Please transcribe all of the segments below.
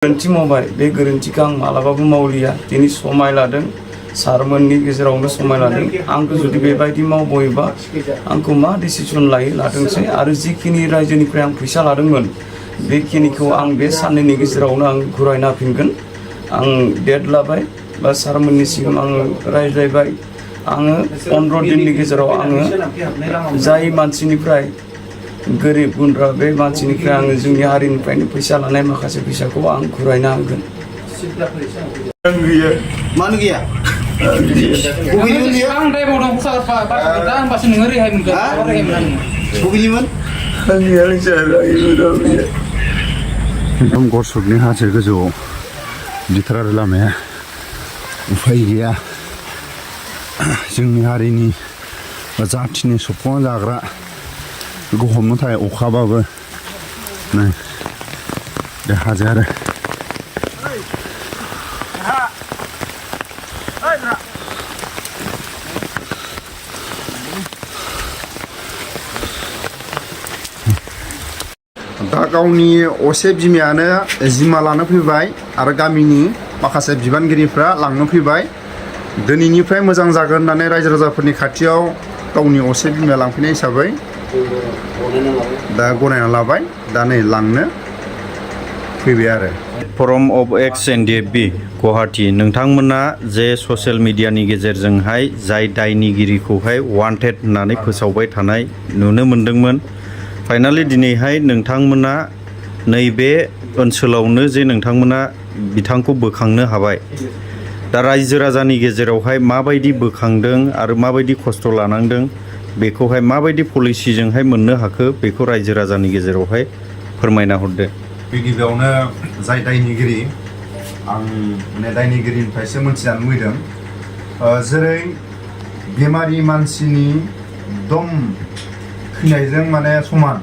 गोरोन्थि मावबाय बे गोरोन्थिखौ आं मालाबाबो मावलिया दिनै समाय लादों सारमोननि गेजेरावनो समाय लादों आंखौ जुदि बेबायदि मावबोयोबा आंखौ मा डिसिसन लाथोंसै आरो जिखिनि रायजोनिफ्राय आं फैसा लादोंमोन बेखिनिखौ आं बे साननैनि गेजेरावनो आं घुरायना होफिनगोन आं डेट लाबाय बा सारमोननि सिगां आङो रायज्लायबाय आङो 15 दिननि गेजेराव आङो जाय मानसिनिफ्राय गोरिब गुन्द्रा बे मानसिनिफ्राय आङो जोंनि हारिनिफ्रायनो फैसा लानाय माखासे फैसाखौ आं घुरायना होगोन मानो गैया एकदम गरसकनि हाजो गोजौआव बिथार आरो लामाया उफाय गैया जोंनि हारिनि जाथिनि सफं जाग्रा बेखौ हमनो थाखाय अखाबाबो नै बे हाजो आरो दा गावनि असे बिमायानो जिम्मा लानो फैबाय आरो गामिनि माखासे बिबानगिरिफ्रा लांनो फैबाय दिनैनिफ्राय मोजां जागोन होननानै रायजो राजाफोरनि खाथियाव गावनि असे बिमाया लांफैनाय हिसाबै दा गनायना लाबाय दा नै लांनो फैबाय आरो form of X NDFB Guwahati नोंथांमोना जे ससियेल मिडियानि गेजेरजोंहाय जाय दायनिगिरिखौहाय वान्टेड होननानै फोसावबाय थानाय नुनो मोन्दोंमोन फाइनालि दिनैहाय नोंथांमोना नैबे ओनसोलावनो जे नोंथांमोना बिथांखौ बोखांनो हाबाय दा रायजो राजानि गेजेरावहाय माबायदि बोखांदों आरो माबायदि खस्थ' लानांदों बेखौहाय माबायदि पलिसिजोंहाय मोननो हाखो बेखौ रायजो राजानि गेजेरावहाय फोरमायना हरदो गिबियावनो जाय दायनिगिरि आं माने दायनिगिरिनिफ्रायसो मोनथिजानो लुबैदों जेरै बेमारि मानसिनि दम थैनायजों माने समान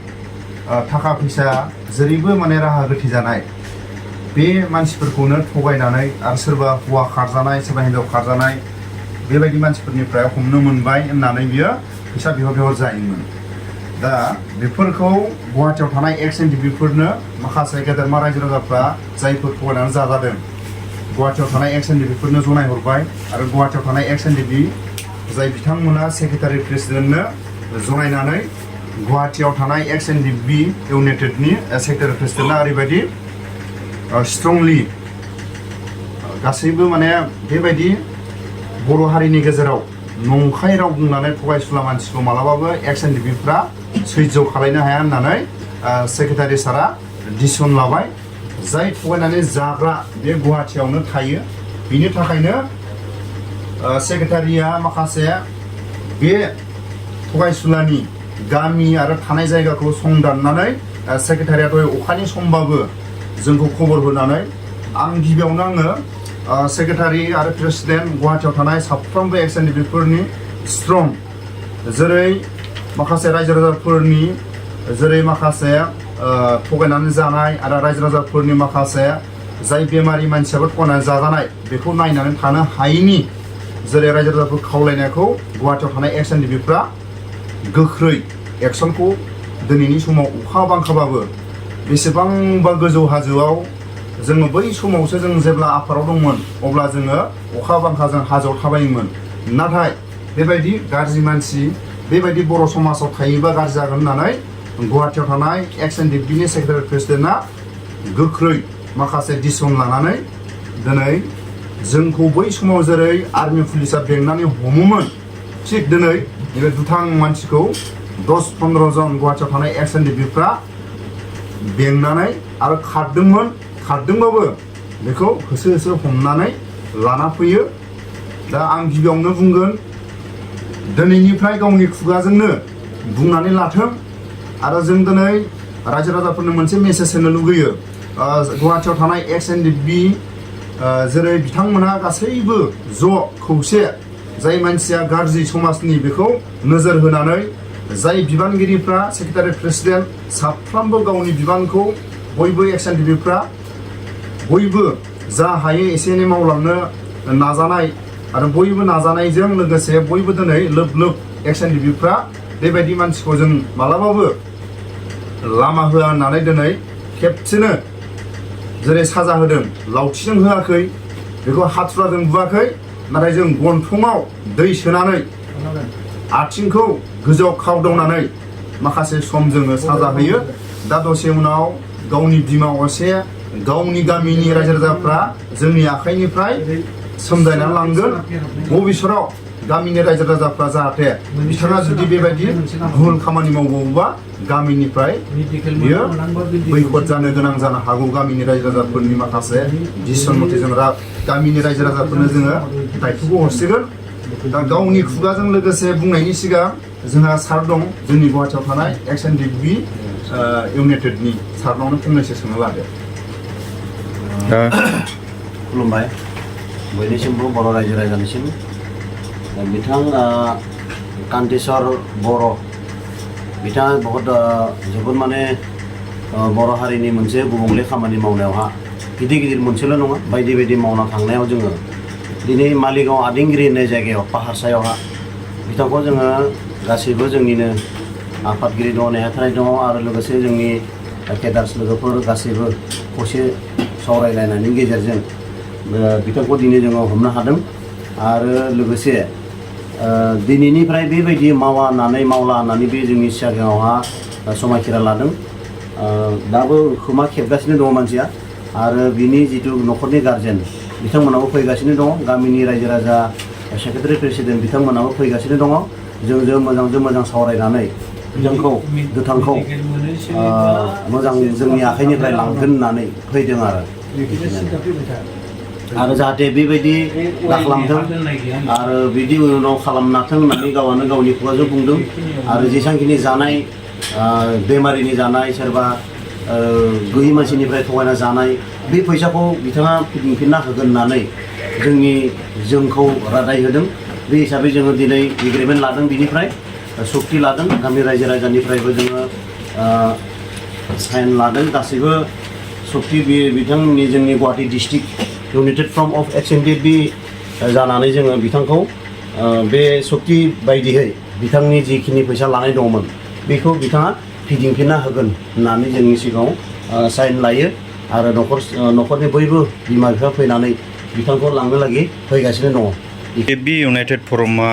थाखा फैसा जेरैबो माने राहा गोथे जानाय बे मानसिफोरखौनो थगायनानै आरो सोरबा हौवा खारजानाय सोरबा हिन्जाव खारजानाय बेबायदि मानसिफोरनिफ्राय हमनो मोनबाय होननानै बियो फैसा बिहर जायोमोन दा बेफोरखौ गुवाहाटीयाव थानाय एक्स एनडिएफबिफोरनो माखासे गेदेरमा रायजो राजाफ्रा जायफोर थगायनानै जाजादों गुवाहाटीयाव थानाय एक्स एनडिएफबिफोरनो जनायहरबाय आरो गुवाहाटीयाव थानाय एक्स एनडिएफबि जाय बिथांमोना सेक्रेटारि प्रेसिडेन्टनो जनायनानै गुवाहाटीयाव थानाय एक्स एनडिएफबि इउनाइटेडनि सेक्रेटारि प्रेसिडेन्टआ ओरैबायदि स्ट्रंलि गासैबो माने बेबायदि बर' हारिनि गेजेराव नंखाय राव बुंनानै थगायसुला मानसिखौ मालाबाबो एक्स एनडिएफबिफ्रा सैज्य खालायनो हाया होननानै सेक्रेटारि सारा डिसिसन लाबाय जाय थगायनानै जाग्रा बे गुवाहाटीयावनो थायो बिनि थाखायनो सेक्रेटारिया माखासे बे थगायसुलानि गामि आरो थानाय जायगाखौ संदाननानै सेक्रेटारिया दहाय अखानि समबाबो जोंखौ खबर होनानै आं गिबियावनो आङो सेक्रेटारि आरो प्रेसिडेन्ट गुवाहाटीयाव थानाय साफ्रोमबो एक्स एनडिएफबिफोरनि स्ट्रं जेरै माखासे रायजो राजाफोरनि जेरै माखासे थगायनानै जानाय आरो रायजो राजाफोरनि माखासे जाय बेमारि मानसियाबो थगायनानै जाजानाय बेखौ नायनानै थानो हायैनि जेरै रायजो राजाफोर खावलायनायखौ गुवाहाटीयाव थानाय एक्स एनडिएफबिफ्रा गोख्रै एक्सनखौ दिनैनि समाव अखा बांखाबाबो बेसेबांबा गोजौ हाजोआव जोङो बै समावसो जों जेब्ला आफाराव दंमोन अब्ला जोङो अखा बांखाजों हाजोआव थाबायोमोन नाथाय बेबायदि गाज्रि मानसि बेबायदि बर' समाजाव थायोबा गाज्रि जागोन होननानै गुवाहाटीयाव थानाय एक्स एनडिएफबिनि सेक्रेटारि प्रेसिडेन्टआ गोख्रै माखासे डिसिसन लानानै दिनै जोंखौ बै समाव जेरै आर्मि पुलिसा बेंनानै हमोमोन थिग दिनै नैबे दुथां मानसिखौ 10-15 जन गुवाहाटीयाव थानाय एक्स एनडिएफबिफ्रा बेंनानै आरो खारदोंबाबो बेखौ होसो होसो हमनानै लाना फैयो दा आं गिबियावनो बुंगोन दिनैनिफ्राय गावनि खुगाजोंनो बुंनानै लाथों आरो जों दिनै रायजो राजाफोरनो मोनसे मेसेज होनो लुगैयो गुवाहाटीयाव थानाय एक्स एनडिएफबि जेरै बिथांमोना गासैबो ज' खौसे जाय मानसिया गाज्रि समाजनि बेखौ नोजोर होनानै जाय बिबानगिरिफ्रा सेक्रेटारि प्रेसिडेन्ट साफ्रोमबो गावनि बिबानखौ बयबो एक्स एनडिएफबिफ्रा बयबो जा हायो एसे एनै मावलांनो नाजानाय आरो बयबो नाजानायजों लोगोसे बयबो दिनै लोब लोब एक्स एनडिएफबिफ्रा बेबायदि मानसिखौ जों मालाबाबो लामा होआ होननानै दिनै खेबसेनो जेरै साजा होदों लावथिजों होआखै बेखौ हाथुराजों बुआखै नाथाय जों गन्थङाव दै सोनानै आथिंखौ गोजौआव खावदावनानै माखासे सम जोङो साजा होयो दा दसे उनाव गावनि बिमा असे गावनि गामिनि रायजो राजाफ्रा जोंनि आखाइनिफ्राय सोमजायनानै लांगोन भबिष्यताव गामिनि रायजो राजाफ्रा जाहाथे बिथाङा जुदि बेबायदि भुल खामानि मावबावोबा गामिनिफ्राय बियो बैखद जानो गोनां जानो हागौ गामिनि रायजो राजाफोरनि माखासे डिसिसन मथे जों गामिनि रायजो राजाफोरनो जोङो दायथ'खौ हरसिगोन दा गावनि खुगाजों लोगोसे बुंनायनि सिगां जोंहा सार दं जोंनि गुवाहाटियाव थानाय XNDB इउनाइटेडनि सारनावनो फंनैसो सोंनो लादो खुलुमबाय बयनिसिमबो बर' रायजो राजानिसिम बिथां कान्तिस्वर बर' बिथाङा बहुद जोबोद माने बर' हारिनि मोनसे गुबुंले खामानि मावनायावहा गिदिर गिदिर मोनसेल' नङा बायदि बायदि मावना थांनायाव जोङो दिनै मालिगाव आदिंगिरि होननाय जायगायाव पाहार सायावहा बिथांखौ जोङो गासैबो जोंनिनो आफादगिरि दङ नेहाथारि दङ आरो लोगोसे जोंनि केडार्स लोगोफोर गासैबो खौसे सावरायलायनायनि गेजेरजों बिथांखौ दिनै जोङो हमनो हादों आरो लोगोसे दिनैनिफ्राय बेबायदि मावा होननानै मावला होननानै बे जोंनि सिगाङावहा समायखिरा लादों दाबो खोमा खेबगासिनो दङ मानसिया आरो बिनि जिथु न'खरनि गार्जेन बिथांमोनाबो फैगासिनो दङ गामिनि रायजो राजा सेक्रेटारि प्रेसिडेन्ट बिथांमोनाबो फैगासिनो दङ जों मोजां सावरायनानै बिथांखौ गोथांखौ मोजां जोंनि आखाइनिफ्राय लांगोन होननानै फैदों आरो जाहाथे बेबायदि दाखालामथों आरो बिदि उनाव खालामनाथों होननानै गावआनो गावनि खुगाजों बुंदों आरो जेसांखिनि जानाय बेमारिनि जानाय सोरबा गैयि मानसिनिफ्राय थगायना जानाय बे फैसाखौ बिथाङा फिदिंफिनना होगोन होननानै जोंखौ रादाय होदों बे हिसाबै जोङो दिनै एग्रिमेन्ट लादों बिनिफ्राय सक्ति लादों गामि रायजो राजानिफ्रायबो जोङो साइन लादों गासैबो सक्ति बिथांनि जोंनि Guwahati district United front of XNDB जानानै जोङो बिथांखौ बे सक्ति बायदियै बिथांनि जिखिनि फैसा लानाय दंमोन बेखौ बिथाङा फिदिंफिनना होगोन होननानै जोंनि सिगाङाव साइन लायो आरो न'खरनि बयबो बिमा बिफा फैनानै बिथांखौ लांनो लागि फैगासिनो दङ बे इउनाइटेड फरमआ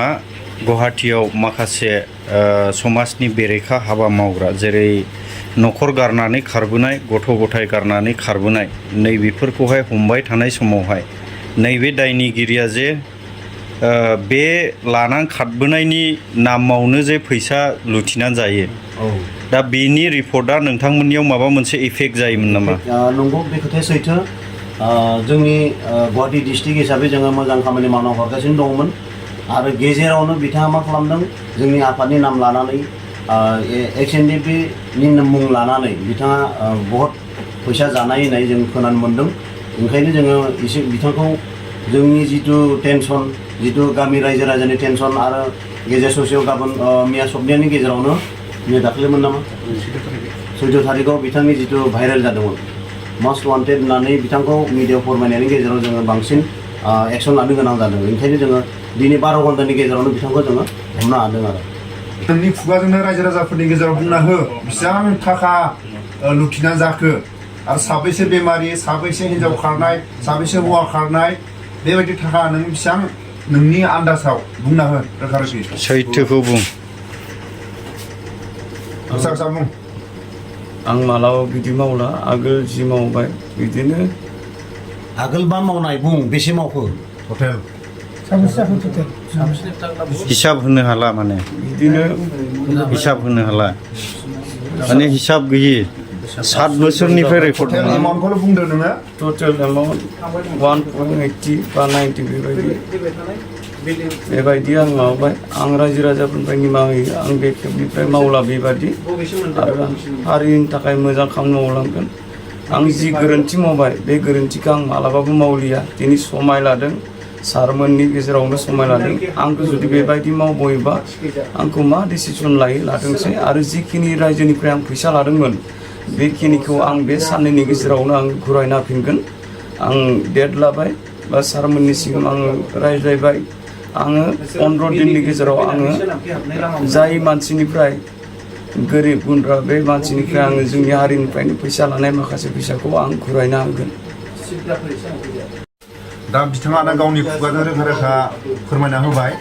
गुवाहाटियाव माखासे समाजनि बेरेखा हाबा मावग्रा जेरै न'खर गारनानै खारबोनाय गथ' गथाय गारनानै खारबोनाय नैबेफोरखौहाय हमबाय थानाय समावहाय नैबे दायनिगिरिया जे बे लानानै खारबोनायनि नामावनो जे फैसा लुथिनानै जायो दा बेनि रिपर्टआ नोंथांमोननियाव माबा मोनसे इफेक्ट जायोमोन नामा नंगौ बे खोथाया सैथो जोंनि गुवाहाटि डिस्ट्रिक्ट हिसाबै जोङो मोजां खामानि मावना हरगासिनो दंमोन आरो गेजेरावनो बिथाङा मा खालामदों जोंनि आफादनि नाम लानानै XNDB नि मुं लानानै बिथाङा बहुत फैसा जानाय होननाय जों खोनानो मोन्दों ओंखायनो जोङो एसे बिथांखौ जोंनि जिथु टेनसन जिथु गामि रायजो राजानि टेनसन आरो गेजेर ससेयाव गाबोन मिया सप्ताहनि गेजेरावनो दाख्लैमोन नामा 14 थारिखआव बिथांनि जिथु भाइरेल जादोंमोन मस्ट वान्टेड होननानै बिथांखौ मिडियायाव फोरमायनायनि गेजेराव जोङो बांसिन एक्सन लानो गोनां जादों ओंखायनो जोङो दिनै 12 घन्टानि गेजेरावनो बिथांखौ जोङो हमनो हादों आरो नोंनि खुगाजोंनो रायजो राजाफोरनि गेजेराव बुंना हो बेसेबां थाखा लुथिना जाखो आरो साबैसे बेमारि साबैसे हिन्जाव खारनाय साबैसे हौवा खारनाय बेबायदि थाखा नों बेसेबां नोंनि आन्दाजाव बुंना हो रोखा रोखि सैथोखौ बुं बुं आं मालाबा बिदि मावला आगोल जि मावबाय बिदिनो आगोल मा मावनाय बुं बेसे मावखो टटेल हिसाब होनो हाला माने बिदिनो हिसाब होनो हाला माने हिसाब गैयि 7 बोसोरनिफ्राय रेकर्ड टटेल एमाउन्टखौल' बुंदो नोङो टटेल एमाउन्ट 1.80 बा 90 बेबायदि आं मावबाय आं रायजो राजाफोरनिफ्राय निमाहा होयो आं बे खेबनिफ्राय मावला बेबायदि आरो हारिनि थाखाय मोजां खामानि मावलांगोन आं जि गोरोन्थि मावबाय बे गोरोन्थिखौ आं मालाबाबो मावलिया दिनै समाय लादों सारमोननि गेजेरावनो समाय लादों आंखौ जुदि बेबायदि मावबोयोबा आंखौ मा डिसिसन लाथोंसै आरो जिखिनि रायजोनिफ्राय आं फैसा लादोंमोन बेखिनिखौ आं बे साननैनि गेजेरावनो आं घुरायना होफिनगोन आं डेट लाबाय बा सारमोननि सिगां आङो रायज्लायबाय आङो 15 दिननि गेजेराव आङो जाय मानसिनिफ्राय गोरिब गुन्द्रा बे मानसिनिफ्राय आङो जोंनि हारिनिफ्रायनो फैसा लानाय माखासे फैसाखौ आं घुरायना होगोन दा बिथाङानो गावनि खुगाजों रोखा रोखा फोरमायना होबाय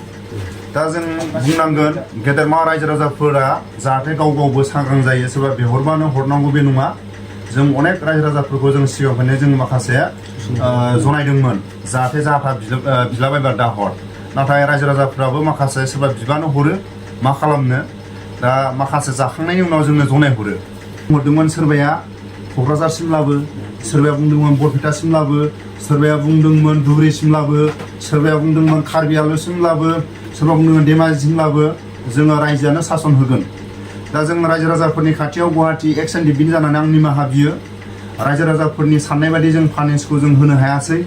दा जों बुंनांगोन गेदेरमा रायजो राजाफोरा जाहाथे गाव गावबो सांग्रां जायो सोरबा बिहरबानो हरनांगौ बे नङा जों अनेक रायजो राजाफोरखौ जों सिगाङावनो जों माखासे जनायदोंमोन जाहाथे जाहा बिलाबायबा दा हर नाथाय रायजो राजाफोराबो माखासे सोरबा बिबानो हरो मा खालामनो दा माखासे जाखांनायनि उनाव जोंनो जनाय हरो हरदोंमोन सोरबाया क'क्राझारसिमब्लाबो सोरबाया बुंदोंमोन बरपेटासिमब्लाबो सोरबाया बुंदोंमोन धुबुरीसिमब्लाबो सोरबाया बुंदोंमोन कार्बि आंलंसिमब्लाबो सोरबा बुंदोंमोन धेमाजिसिमब्लाबो जोङो रायजोआनो सासन होगोन दा जों रायजो राजाफोरनि खाथियाव गुवाहाटि XNDB जानानै आं निमाहा बियो रायजो राजाफोरनि साननाय बायदि जों फाइनेन्सखौ जों होनो हायासै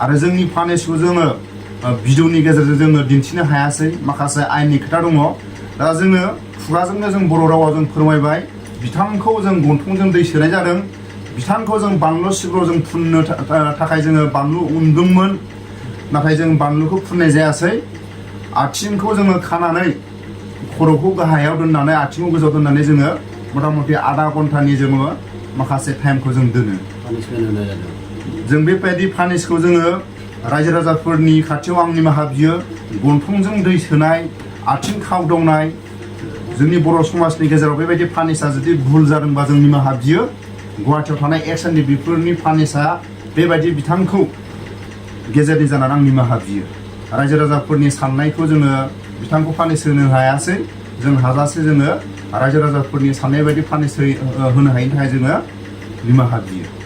आरो जोंनि फाइनेन्सखौ जोङो भिडिअनि गेजेरजों जोङो दिन्थिनो हायासै माखासे आयेननि खोथा दङ दा जोङो खुगाजोंनो जों बर' रावाव जों फोरमायबाय बिथांखौ जों गन्थंजों दै सोनाय जादों बिथांखौ जों बानलु सिब्र' जों फुननो थाखाय जोङो बानलु उनदोंमोन नाथाय जों बानलुखौ फुननाय जायासै आथिंखौ जोङो खानानै खर'खौ गाहायाव दोननानै आथिंखौ गोजौआव दोननानै जोङो मथा मथि आधा घन्टानि जोङो माखासे टाइमखौ जों दोनो जों बेबायदि पानिसखौ जोङो रायजो राजाफोरनि खाथियाव आं निमाहा बियो गन्थंजों दै सोनाय आथिं खावदावनाय जोंनि बर' समाजनि गेजेराव बेबायदि पानिसा जुदि भुल जादोंबा जों निमाहा बियो गुवाहाटियाव थानाय XNDBफोरनि पानिसा बेबायदि बिथांखौ गेजेरनि जानानै आं निमाहा बियो रायजो राजाफोरनि साननायखौ जोङो बिथांखौ पानिस होनो हायासै जों हाजासे जोङो रायजो राजाफोरनि साननाय बायदि पानिस होनो हायिनि थाखाय जोङो निमाहा बियो